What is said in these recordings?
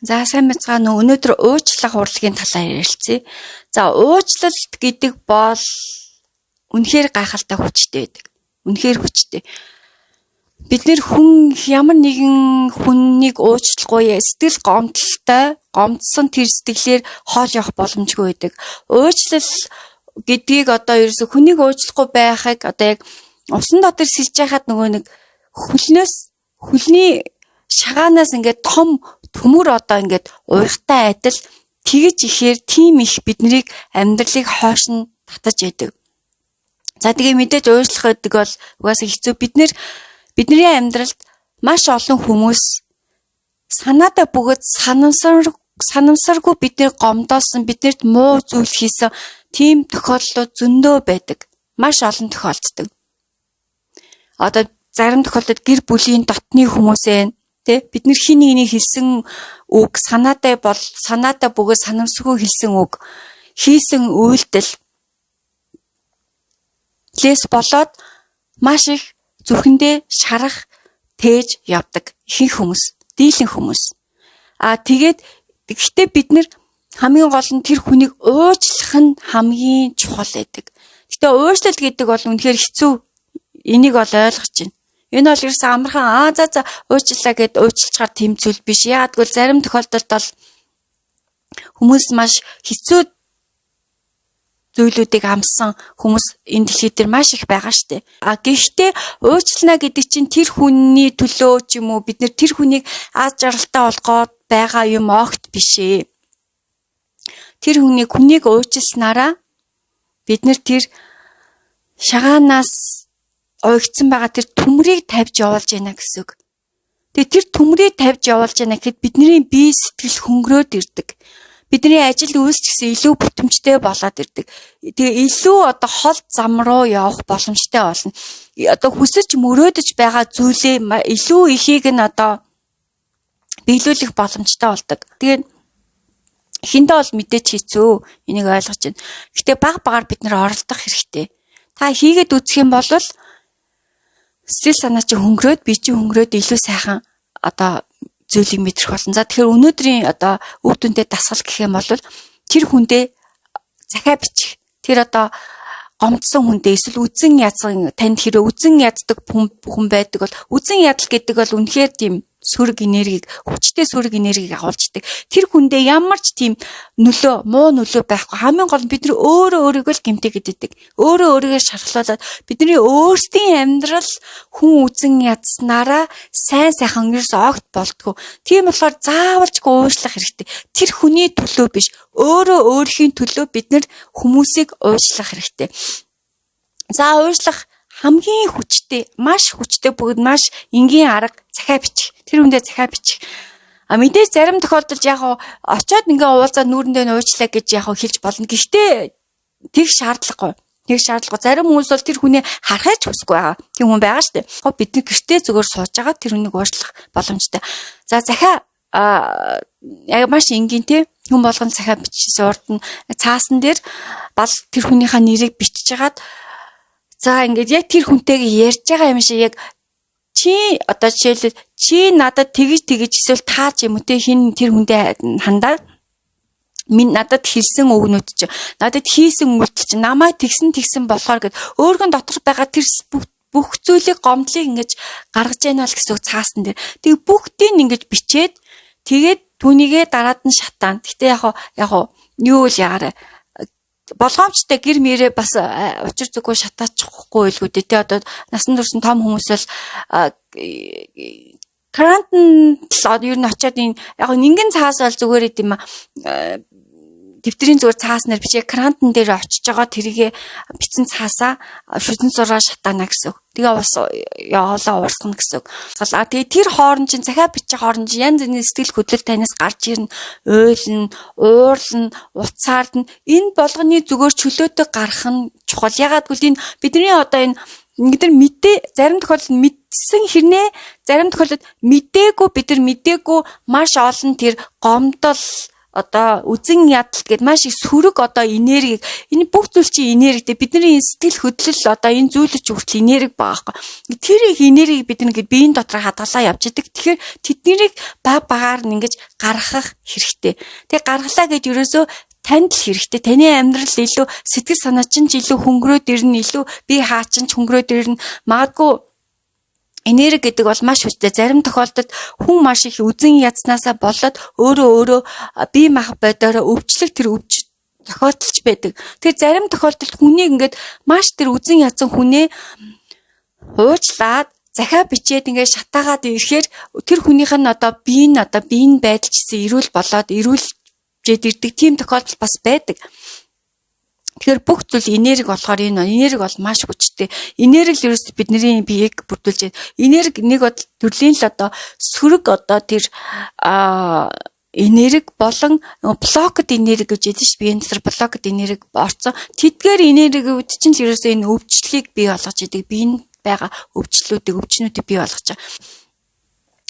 За, сайн байцгаана уу. Өнөөдөр уучлах урлагийн талаар ярилцъя. За, уучлалт гэдэг бол үнэхээр гайхалтай хүчтэй байдаг. Үнэхээр хүчтэй. Бид нэр хүн ямар нэгэн хүнийг уучлахгүй сэтгэл гомдолтой, гомдсон тэр сэтгэлээр хоол явах боломжгүй байдаг. Уучлал гэдгийг одоо ерөөсө хүнийг уучлахгүй байхыг одоо яг усан дотор сэлж байхад нөгөө нэг хөлнөөс, хөлний шагаанаас ингээд том төмөр одоо ингээд уяхтай адил тэгж ихээр тийм их биднийг амьдралыг хойш нь татаж яадаг. За, тэгээ мэдээж уучлах гэдэг бол угаасаа хэцүү. Бид нэр бидний амьдралд маш олон хүмүүс санаатай бөгөөд санамсаргүй бидний гомдоосон, биднэрт муу зүйл хийсэн тийм тохиолдлууд зөндөө байдаг. Маш олон тохиолддог. Одоо зарим тохиолдолд гэр бүлийн дотны хүмүүсээ, тэ, бид нар хин нэгний хэлсэн үг, санаатай бол санаатай бөгөөд санамсаргүй хэлсэн үг, хийсэн үйлдэл лээс болоод маш их зүрхэндээ шарах тээж явдаг ихэнх хүмүүс, дийлэн хүмүүс. А тэгээд гэхдээ бид нар хамгийн гол нь тэр хүнийг уучлах нь хамгийн чухал байдаг. Гэхдээ уучлал гэдэг бол үнэхээр хэцүү. Энийг бол ойлгож байна. Энэ бол ерөөсөн амархан аа за за уучлаа гэд уучлахаар тийм зүйл биш. Яагаад гэвэл зарим тохиолдолд бол хүмүүс маш хэцүү зүйлүүдийг амссан хүмүүс энэ дэлхий дээр маш их байгаа штэ. А гэхдээ уучлана гэдэг чинь тэр хүний төлөө ч юм уу бид нэр тэр хүнийг аз жаргалтай болгоод байгаа юм огт биш ээ. Тэр хүнийг уучласнараа бид нэр тэр шагаанаас уягдсан байгаа тэр төмрийг тавьж явуулж байна гэсэн үг. Тэгээ тэр төмрийг тавьж явуулж байна гэхэд бидний бие сэтгэл хөнгөрөөд ирдэг. Бидний ажил үйлс ч гэсэн илүү бүтэмжтэй болоод ирдэг. Тэгээ илүү одоо хол зам руу явах боломжтой болно. Одоо хүсэж мөрөөдөж байгаа зүйлээ илүү ихийг нь одоо биелүүлэх боломжтой болдог. Тэгээд эхэндээ бол мэдээж хэцүү. Энийг ойлгож байна. Гэхдээ баг багаар бид нэр оролдох хэрэгтэй. Та хийгээд үзэх юм бол сэтгэл санаа чинь хөнгөрөөд, бие чинь хөнгөрөөд илүү сайхан одоо зүйлийг мэдрэх болно. За, тэгэхээр өнөөдрийн одоо үр дүнтэй дасгал гэх юм бол тэр хүндээ захиа бичих. Тэр одоо гомдсон хүндээ эсвэл үзэн ядсан, танд хэрэг үзэн яддаг хүн байдаг бол, үзэн ядал гэдэг бол үнэхээр тийм сөрөг энергийг, хүчтэй сөрөг энергийг агуулждаг. Тэр хүндээ ямар ч тийм нөлөө, муу нөлөө байхгүй. Хамгийн гол нь бид нар өөрөө өөрийгөө л гэмтээгээд идэг. Өөрөө өөрийгөө шархлуулаад бидний өөрсдийн амьдрал хүн үзэн ядснараа сайн сайхан ерөөс огт болдгоо. Тийм болохоор заавалчгүй уучлах хэрэгтэй. Тэр хүний төлөө биш, өөрөө өөрхийн төлөө бид нар хүмүүсийг уучлах хэрэгтэй. За, уучлах хамгийн хүчтэй, маш хүчтэй бөгөөд маш энгийн арга захиа бичих. Тэр хүндээ захиа бичих. А мэдээж зарим тохиолдолд яг очиод ингээ уулзаад нүүрэндээ нь уучлаа гэж яг хэлж болно. Гэхдээ тэг шаардлагагүй. Тэг шаардлагагүй. Зарим хүмүүс бол тэр хүнээ харахыг ч хүсэхгүй байгаа. Тийм хүн байгаа шүү дээ. Бид нэг гэртээ зүгээр сууж байгаа тэр хүнийг уучлах боломжтой. За, захиа яг маш энгийн, те, хүн болгон захиа бичсэн, урд нь цаасан дээр бал тэр хүнийхээ нэрийг бичиж хагаад, за, ингээд яг тэр хүнтэйгээ ярьж байгаа юм шиг, яг чи одоо жишээлбэл чи надад тэгж тэгж эсвэл та ч юм уу, те, хин тэр хүндээ хандаад минь надад хэлсэн үгнүүд чи, надад хийсэн үйлдэл чи намайг тэгсэн тэгсэн болохоор гэд өөргөн дотор байгаа тэр бүх зүйлийг, гомдлыг ингэж гаргаж яана л гэсэн үг цаасан дээр. Тэгээ бүгдийг ингэж бичээд тэгээд түүнийгээ дараад нь шатаана. Гэтэ яг юу л ягаарай, болгоомжтой гэр мэрээ бас учир зүггүй шатаачихгүй байлгүй дээ. Тэ, одоо насан турш том хүмүүс бол карантин ер нь очиад энэ яг нэгэн цаас бол зүгээр юм а, дэвтрийн зүгээр цааснаар бичээ, карантин дээр очиж байгаа тэрийгэ бичсэн цаасаа шүтэн зураа шатаана гэсэн үг. Тэгээ бас яваалаа уурсгана гэсэн үг. А тэгээ тэр хооронд чинь, захиа бичих хооронд чинь янз бүрийн сэтгэл хөдлөл танаас гарч ирнэ, уйлна, уурлна, уцаардна. Энэ болгоны зүгээр чөлөөтэй гарах нь чухал. Ягаад гэвэл энэ бидний одоо энэ бид нар мэдээ зарим тохиолдолд мэдсэн хэрнээ, зарим тохиолдолд мдээгүй, бид нар мдээгүй маш олон тэр гомдол одоо үзэн ядалт гэд маш их сөрөг одоо энергийг, энэ бүх зүйл чинь энергитэй. Бидний энэ сэтгэл хөдлөл, одоо энэ зүйлч хүртэл энерги байгаа байхгүй. Тэр их энергийг бид нэг биеийн дотор хадгалаа явж идэг. Тэгэхээр тэднийг баг багаар нь ингэж гаргах хэрэгтэй. Тэгээ гаргалаа гэж ерөөсөө танд л хэрэгтэй. Таны амьдрал илүү, сэтгэл санаа чинь ч илүү хөнгөрөөд ирнэ, илүү бие хаа чинь ч хөнгөрөөд ирнэ. Магадгүй энерги гэдэг бол маш хүчтэй. Зарим тохиолдолд хүн маш их үзэн ядснаасаа болоод өөрөө өөрөө бие мах бодороо өвчлөх тэр өвч тохиолдолч байдаг. Тэр зарим тохиолдолд хүнийг ингээд маш тэр үзэн ядсан хүнээ уучлаад, захиа бичээд, ингээд шатаагаад ирэхээр тэр хүнийх нь одоо бие нь, одоо биеийн байдал ч гэсэн эрүүл болоод, эрүүлжээд ирдэг тийм тохиолдол бас байдаг. Тэгэхээр бүх зүйл энерги болохоор энэ энерги бол маш хүчтэй. Энерги л ерөөс бидний биеийг бүрдүүлж байна. Энерги нэг бол төрлийн л одоо сөрөг одоо тэр энерги болон blocked энерги гэж ядсан ш, биеийн дотор blocked энерги орцсон. Тэдгээр энергиуд чинь л ерөөсөө энэ өвчлөлийг бий болгож идэг. Биеийн байгаа өвчлөлүүдийг, өвчнүүдийг бий болгож байгаа.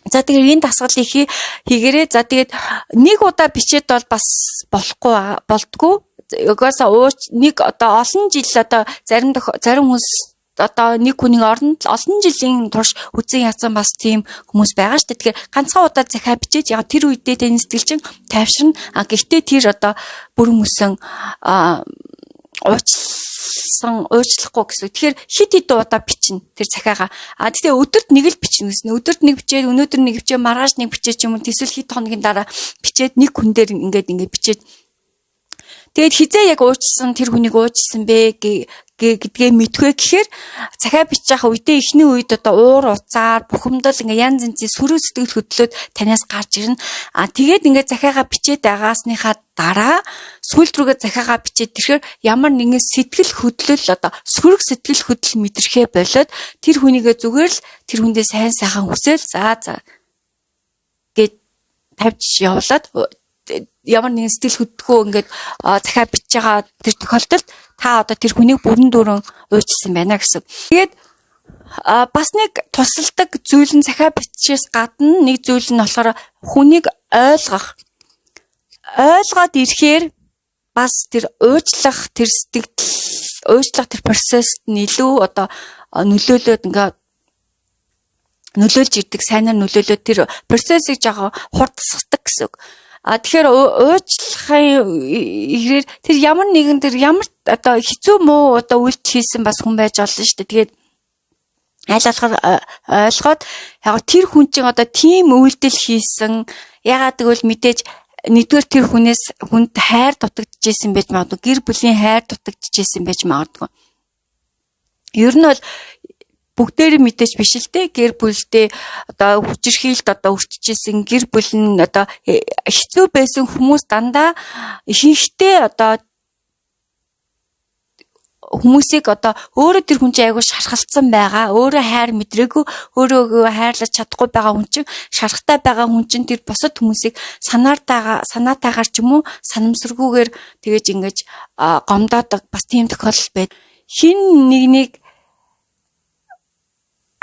За, тэгэхээр энэ дасгалыг хийгээрэй. За, тэгээд нэг удаа бичээд бол бас болохгүй болдгоо. Угаасаа ууч нэг одоо олон жил, одоо зарим хүмүүс одоо нэг хүний оронд олон жилийн турш үзэн ядсан бас тийм хүмүүс байгаа шүү дээ. Тэгэхээр ганцхан удаа захиа бичээд, яг тэр үедээ таны сэтгэл чинь тайвширна. А гэхдээ тэр одоо бүрэн мөсөн уучлсан, уучлахгүй гэсэн. Тэгэхээр хэд хэдэн удаа бичнэ тэр захиагаа. А тэгтээ өдөрт нэг л бичнэ гэсэн. Өдөрт нэг бичээд, өнөөдөр нэг бичээ, маргааш нэг бичээ ч юм уу, эсвэл хэд хоногийн дараа бичээд, нэг хүн дээр ингээд ингээд бичээд, тэгээд хэзээ яг уучлсан, тэр хүнийг уучлсан бэ гэдгээ мэдвэ гэхээр захиа бичиж байгаа үедээ, эхний үед одоо уур уцаар, бухимдал, ингээ янз янзын сөрөг сэтгэл хөдлөлөд танаас гарч ирнэ. А тэгээд ингээ захиагаа бичээд байгаагасныхаа дараа сүүлд рүүгээ захиагаа бичээд ирэхээр ямар нэгэн сэтгэл хөдлөл, одоо сөрөг сэтгэл хөдлөл мэдрэхээ болоод, тэр хүнийгээ зүгээр л тэр хүндээ сайн сайхан хүсэл, за за гэд тавьж явуулаад, ямар нэгэн сэтгэл хөдлөхөө ингээд захиа бичиж байгаа тэр тохиолдолд та одоо тэр хүнийг бүрэн дүүрэн уучлсан байна гэсэн. Тэгээд бас нэг тусалдаг зүйл нь, захиа бичээс гадна нэг зүйл нь болохоор хүнийг ойлгох. Ойлгоод ирэхээр бас тэр уучлах, тэр сэтгэл уучлах тэр процессд нь илүү одоо нөлөөлөөд, ингээд нөлөөлж ирдэг, сайнаар нөлөөлөөд тэр процессыг жоохон хурдсгадаг гэсэн үг. А тэгэхээр уучлахын хэрээр тэр ямар нэгэн, тэр ямар одоо хэцүү муу одоо үйлдэл хийсэн бас хүн байж болно шүү дээ. Тэгээд аль болохоор ойлгоод, яг тэр хүн чинь одоо тийм үйлдэл хийсэн. Ягаад гэвэл мэдээж нэгдүгээр тэр хүнээс, хүнд хайр дутагдчихсэн байж магадгүй. Гэр бүлийн хайр дутагдчихсэн байж магадгүй. Ер нь бол бүгдээр мэдээж биш л те, гэр бүлдээ одоо хүчирхийлэлд одоо өртөжсэн гэр бүл нь одоо хэцүү байсан хүмүүс дандаа ихэнхдээ одоо хүмүүсийг одоо өөрөө тэр хүн чинь айгүй шархалцсан байгаа. Өөрөө хайр мэдрээгүй, өөрөөгөө хайрлаж чадахгүй байгаа хүн чинь, шархтай байгаа хүн чинь тэр бусад хүмүүсийг санаатаагаар ч юм уу санамсаргүйгээр тэгэж ингэж гомдоодог бас тийм тохиолдол байд. Хэн нэгнийг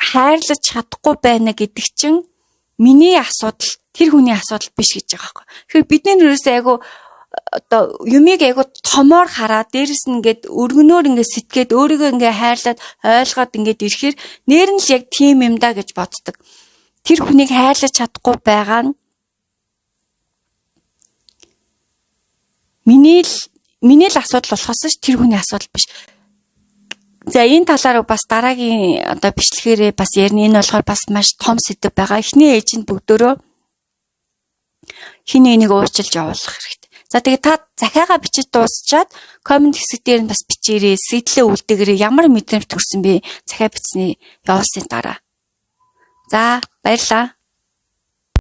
хайрлаж чадахгүй байна гэдэг чинь миний асуудал, тэр хүний асуудал биш гэж байгаа байхгүй. Тэгэхээр бидний ерөөсөө айгүй одоо юмыг айгүй томоор хараад, дээрэс нь ингээд өргөнөөр ингээд сэтгээд, өөрийгөө ингээд хайрлаад, ойлгоод ингээд ирэхээр нэр нь л яг тийм юм да гэж боддог. Тэр хүнийг хайрлаж чадахгүй байгаа нь миний л асуудал болохоос ш тэр хүний асуудал биш. За, энэ талаар бас дараагийн одоо бичлэгээрээ бас ярина. Энэ болохоор бас маш том сэдэв байгаа. Эхний ээлжинд бүгдөө хэн нэгнийг уучлж явуулах хэрэгтэй. За, тэгээ та захиагаа бичиж дуусчаад comment хэсэг дээр нь бас бичээрэй. Сэтгэлээ үлдээгээрэй. Ямар мэдрэмж төрсөн бэ? Захиа бичсэний явуулсны дараа. За, баярлалаа.